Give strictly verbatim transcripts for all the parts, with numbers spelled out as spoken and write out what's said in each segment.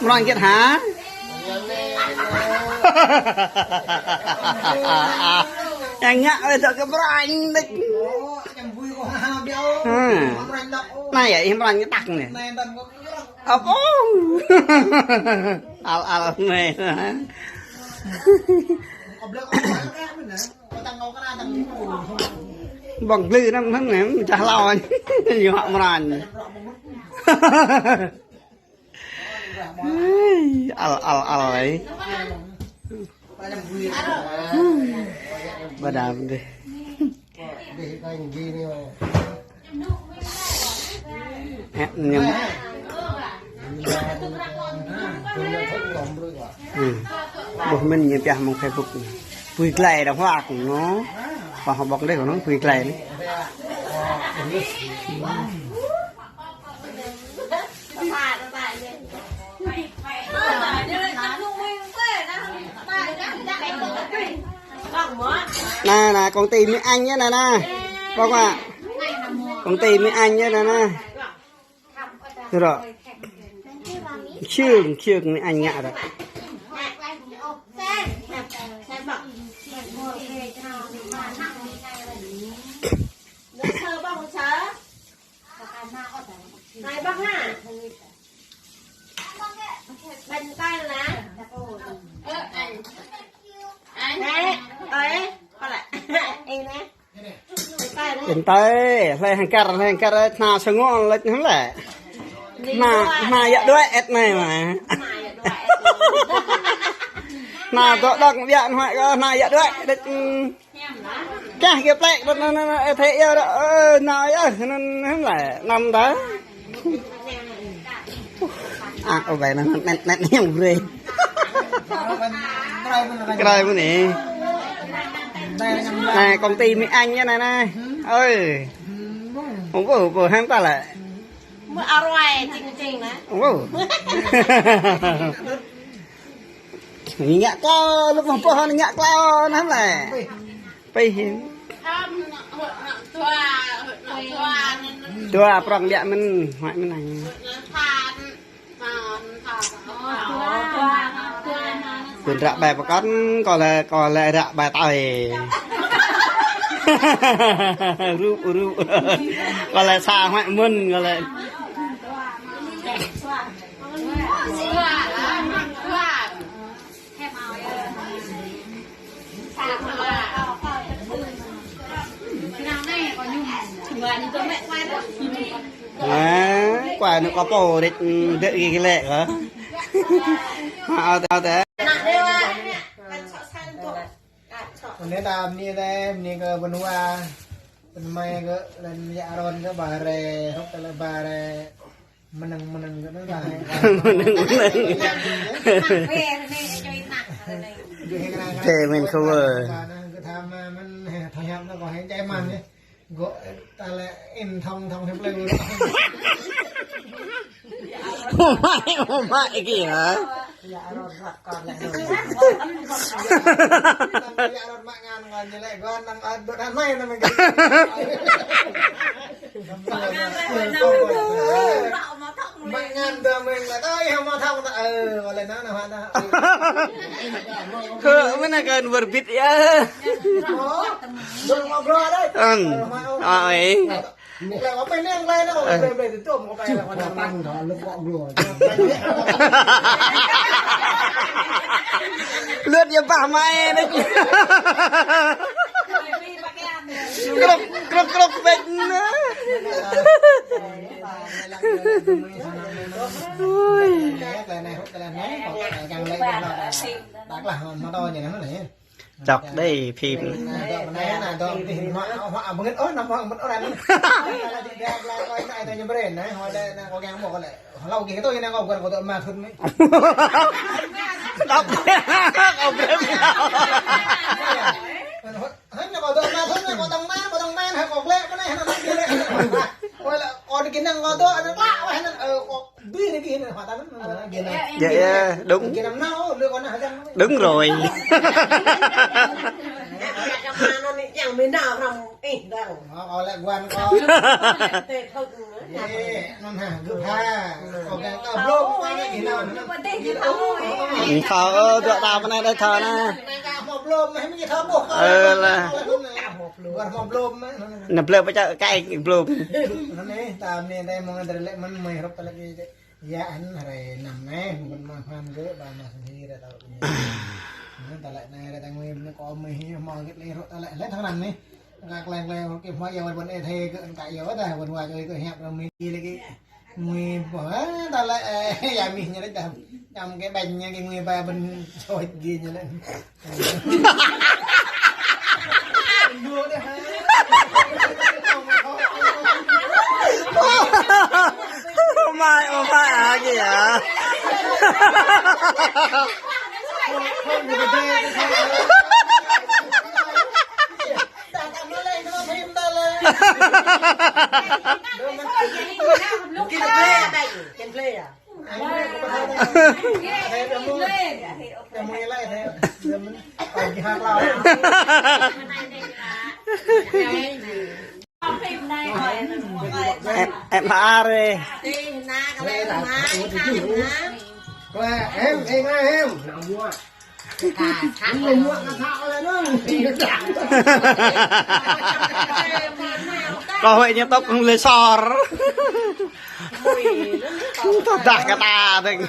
Mrâo kiăng hă? Yang ngă wơ̆t dŏ kơ mrâo đĕč. Hmm. Anai yơh, ih mrâo kiăng tăk anai. Ăp ôh. Al al anai. Ƀơ̆ng glư anŭn anŭn anai, čah hlâo anai. Yua mrâo. Al al al ai. Ba dam dih. Hĕ, ñăm. Hmm. Ƀuh mơ̆n ñu pioh mơ̆ng Facebook. Pui glai đah huă kơ ñu. Pah ƀŏk dih kơ ñu pui glai anai. Nè, nè, công ty Mi Anh nhá, nè, nè. Bác ạ. Công ty Mi Anh nhá, nè, nè. Rồi. Khương, Khương Mi Anh ngă rồi. Này bác ha. Bánh tay nè. Ơ, anh. Anh. Nè, ơi, con lại. Ê nè. Bánh tay nè. Bánh tay, hlơi hăng kar, hlơi hăng kar, tha sơngon lĕ hăng lĕ. Tha, tha yă đuaĭ ĕt anai mă. Tha yă đuaĭ ĕt. Tha dŏ đŏk biă hnuă kơ tha yă đuaĭ đĕč. Kah kiăng plĕ, anŭn, anŭn, anŭn, ơ, thĕ yơh, ơ, nao yơh, anŭn, anŭn lĕ, anăm tah. À, ơ, ƀai anŭn, anŭn, anŭn, anŭn, yang brơi. Krai mơ̆n anai. Anai, công ty Mi Anh anai, anai. Ơi. Ơ, ơ, ơ, hăng tah lĕ. Mơ aruai, čing, čing, anai. Ơ. Ngă klâo, lŭk mơ̆ng pô ngă klâo anŭn lĕ. Pih. Dua prŏng biă mơ̆n, huă mơ̆n anai. Kơ ră ƀai pơkŏn, kơ lĕ, kơ lĕ ră ƀai tơi. Rup, rup. Kơ lĕ sa huă mơ̆n, kơ lĕ. Hă, kua anŭn kơ pô đĕč, đĕč gih lĕ kơ. Hă, ôh tê, ôh tê. Anai ta bơni tê, bơni kơ bơnua, bơni mai kơ, lĕ yă Aron kơ ba rai, hŏk tơlơi ba rai. Mơnơ̆ng, mơnơ̆ng kơ anŭn ta. Mơnơ̆ng, mơnơ̆ng. Payment cover. Gơ̆ tham mơ̆n, thâo hiăp anŭn kơ hăng čai mơ̆n yơh. Gơ̆ ta lĕ in thong thong hiăp lĕ. Ơ mă, ơ mă kơ hă? Yă Aron ră kơ lĕ. Yă Aron mă ngăn ngăn ñu lĕ, gơ̆ anăm ăt dŏ anai anăm gơ̆. Mă ngăn dơ̆ mơ̆ng lĕ, ơi, hă mă thŏng ta, ơ, wơ̆t lĕ anŭn, anŭn, anŭn. Kơ, mơ̆n anai kơ wơr bit yơh. Ơ, dŏ mă gro đơi. Ơn. Ơ, mă, ơ. Ơi. Lĕ, apa ini yang lain, apa, ơ, boleh, boleh tutup, apa yang lain. Lŭt yơh pah mai anai. Krŭp, krŭp, krŭp, pĕč anai. Ui. Čŏk đơi phim. Hă, ñu kâo dŏ mă thŭn, ñu kâo dŏ mă, kâo dŏ mă, hă, kâo glĕ, kâo anai, hă, anŭn glĕ. Ôi, lĕ, kâo dŏ kơ anai, kâo dŏ, anŭn glĕ, wah, anŭn, ơ, kâo dui anai kơ anŭn, hă, anŭn, anŭn, anŭn, anŭn. Yă, yă, đúng. Kơ anŭn anŭn, lĕ kâo anai, hă, anŭn. Đúng rồi. Kâo dŏ kơ anai, anŭn, anŭn, anŭn, anŭn, anŭn. Kâo lĕ guan kâo. Tê thơk. Thâo, ơ, dŏ ta pơ anai đơi thâo anai. Ơ, lah. Anai blơ̆ pơ čar kai blơ̆. Anai, ta anai đơi mơ̆ng đơi lĕ mơ̆n mơi hrŏp ta lĕ. Yă, anŭn hrơi năm anai, mơ̆n mơ̆n hmâo gơ̆ ba anai sơnhi rai tao. Anŭn ta lĕ anai rai tao ngui, anai kơ mơi hmâo gơ̆ lĕ hrŏ ta lĕ, lĕ thâo anŭn anai. Ngă kleng kleng, kơ hmâo yă wơ̆t wơ̆t ih thâo gơ̆ anŭn kơ yă wơ̆t ta, wơ̆t wơ̆t ih kơ hiăp rơmĭn lĕ kơ ngui ƀơ̆, ta lĕ, yă mih ñu lĕ ta. Čăm kơ ƀañ ñu kơ ngui ba ƀơ̆n soi gih ñu lĕ. Ơ mai, ơ mai, a kơ yă. Em, em hare. Em, em, em. Kơ huĭ ñu tŏk kơ lĕ sor. Tơdah kơ ta dơ̆ng.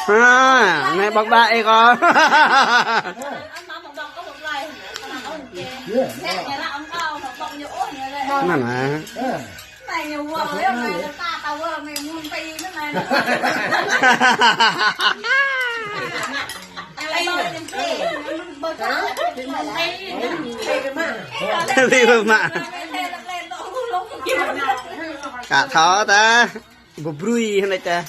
Ha, anai ƀơ̆k ƀă ih kơ. Anŭn hă. Đi mă. Kơ thâo ta. Bơ brui hơnai ta.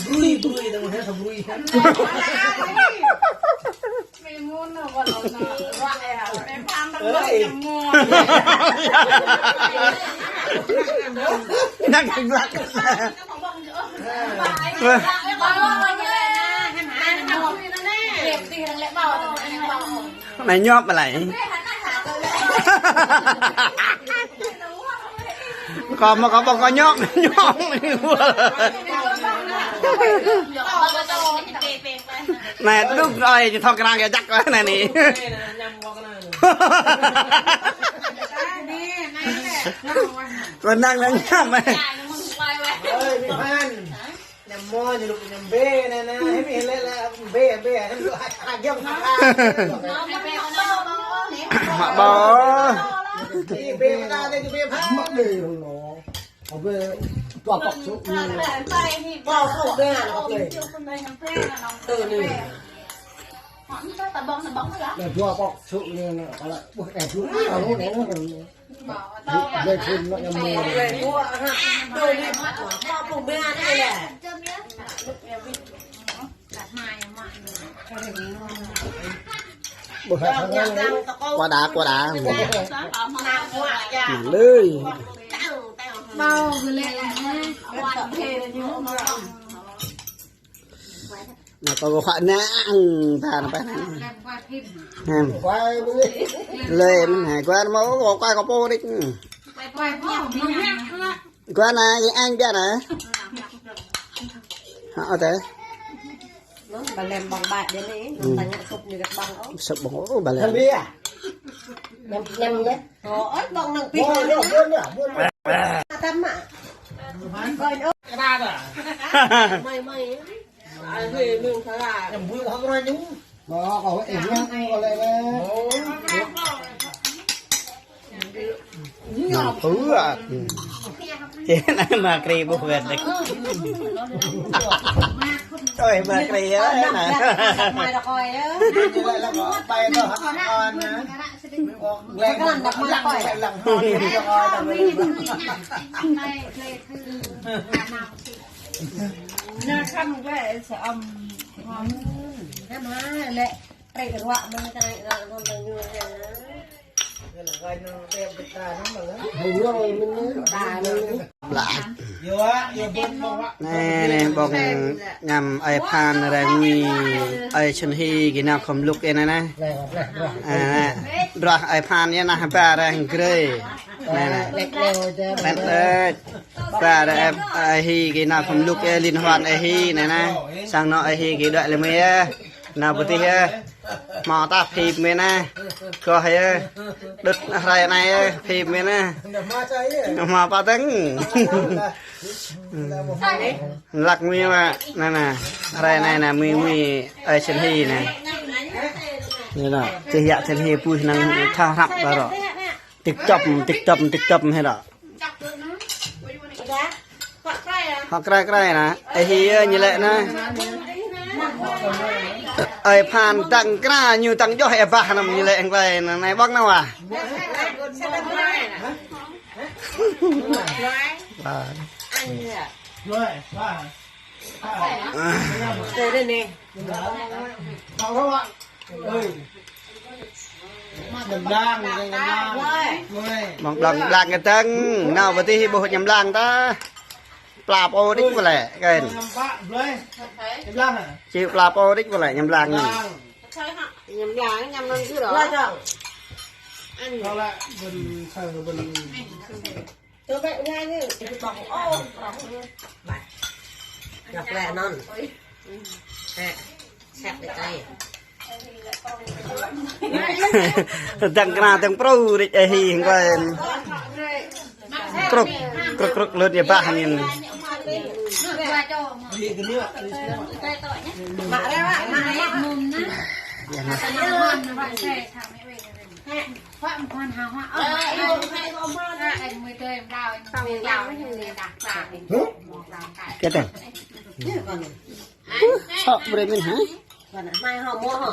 Brui, brui, ta mă hă brui. Năng kơ glăk. Anai ñŏp mă lăi. Kơ mă kơ ƀơ̆ng kơ ñŏp, ñŏp. Anai đŭk ơi, ñu thâo kơ năng kơ jăk anai anai. Kơ năng anai ñŏp. Ơi, Mi Phan. Ñu mơ̆ ñu lŭk ñu bê anai anai, hĭ mi lĕ lĕ bê bê, hĭ lŭk hă hă giăm hă hă. Mă ƀâo. Bê bê mơta tê bê hă. Mă bê lŏ. Ƀâo bê tua pŏk sŭk. Ƀâo sŭk bê anŭn bê. Tơ anai. Lĕ tua pŏk sŭk anai anai, kơ lĕ ƀuh eh ƀuh. Lĕ khun lŏ ñu mơ̆. Ƀuh hă. Kơ đa, kơ đa. Mă lơi. Anai kơ ƀuh hă năng ta anai pơ anai. Hăm. Lơi mơ̆n hă, kơ anai mơ̆ kơ kơ pô đĭ. Kơ anai, ih ang biă anai. Hă, ôh tê. Ba lem ƀơ̆ng ƀă dê anai, ta ñă sŭp ñu găt ƀơ̆ng ôh. Sŭp ƀơ̆ng ôh, ba lem. Lem, lem dê. Ơ, ơi, ƀơ̆ng năng pih. Ơ, ơ, ơ, ơ. Tăm mă. Ơi, ơ. Mai, mai. Ai, ơi, mơ̆ng thara. Em bui hŏng rơi ñu. Ơ, kơ ơi, em yang, em kơ lĕ lĕ. Ơ. Ñu pơ. Čê anai mă krê ƀuh wet đĕč. Ơi, mă krê yơh, anai. Mai đŏk ơi yơh. Ñu lĕ lĕ kơ pai tơ hă, kơ anai. Ơ, kơ anai đŏk mai đŏk ơi. Nă khăn wĕ sơăm hom. Hăm ha lĕ trĕ ruă mơ̆n, trĕ ruă mơ̆n tơ ñu hă. Anai, anai, ƀơ̆ng añăm ơi Phan rai ngui ơi Sân Hi gih nao khŏm lŭk anai, anai. Anai, ruah ơi Phan yơh anai, ba rai hăng grê. Anai, anai. Anai, anai. Ba rai ơi Hi gih nao khŏm lŭk yơh, liên hoan ơi Hi anai, anai. Sang anŏ ơi Hi gih đuaĭ lĕ mơi yơh. Nao pơ tih yơh. Hmâo ta phim mơi anai. Kơ yơh. Đŭt hrơi anai yơh, phim mơi anai. Hmâo pơtăng. Lăk mơi mă, anai anai. Hrơi anai anai, mơi mơi ơi Sân Hi anai. Anai anai. Čih yă Sân Hi puih năng thâo hrăp ƀă rŏ. Tik čŏp, tik čŏp, tik čŏp hĭ rŏ. Hŏ krai krai anai. Ơi Hi yơh ñu lĕ anai. Ơi Phan dăng kra ñu dăng djŏh ĕ bah anăm ñu lĕ hăng krai anai, anai ƀơ̆ng anai wa. Ba. Mơ̆ng blang, blang kơtang, nao pơ tih ƀuh añăm blang ta. Pla pô đĭč pơlĕ, kơ̆n. Či pla pô đĭč pơlĕ, añăm blang anai. Añăm blang, añăm anŭn djơ̆ rŏ. Tơ bĕ anai anai. Ƀơ̆ng, ôh, ƀơ̆ng. Ba. Dŏ klĕ anŭn. Hă. Sat đĕ ai. Dăng kra dăng prô đĭč ơi Hi hăng kơ̆n. Krŭk, krŭk, krŭk lŭt yơh bah anai. Mă rai, mă, mă, mă. Kơ tơ. Sŏk brơi mơ̆n hă?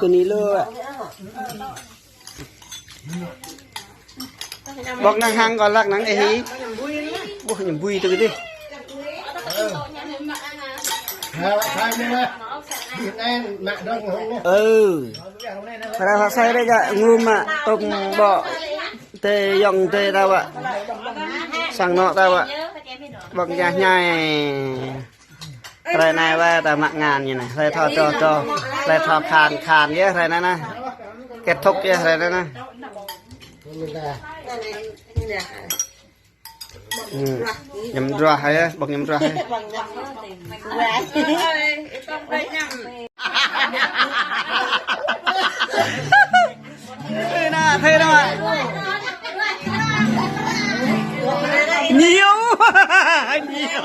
Kơ ni lơ. Ƀơ̆ng năng hăng kơ lăk năng ơi Hi. Ƀuh añăm bui tơ kơ dih. Ừ. Hră hŏ sai rai gah ngum mă tŏng ƀô̆. Tê yŏng tê ta wă. Sang anŏ ta wă. Ƀơ̆ng yah ñai. Hrơi anai wă ta mă ngăn ñu anai. Hrơi thâo tŏ tŏ. Hrơi thâo khan khan yơh hrơi anai anai. Kết thúc yơh hrơi anai anai. Ừ. Añăm druah yơh, ƀơ̆ng añăm druah yơh. Ê, na, thế đó mà. Nhiều. Nhiều.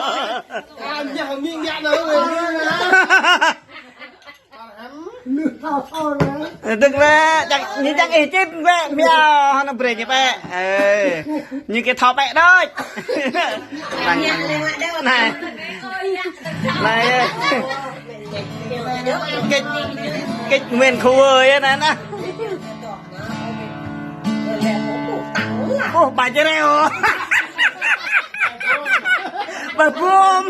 Đừng ra, chắc, như chắc ih chip bĕ, miao, nó brê như bĕ. Ê, như cái thọ bĕ đó. Này, này, này, kịch, kịch nguyên khu ơi, này, nè. Ôh, bà Jreo. Bà Bom.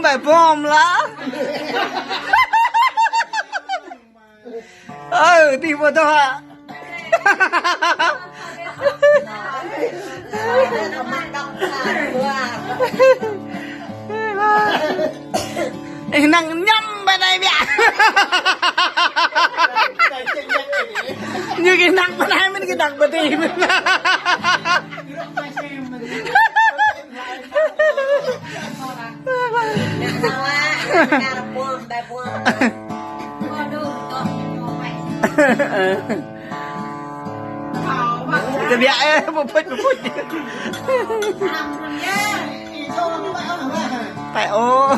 Bà Bom lah. Ơ, đi vào đó hả? Ê, năng nhắm bên đây bịa. Như cái năng bên đây, mình cái năng bên đây. Tơbiă ơ, pơpŭč, pơpŭč. Pĕ ôh.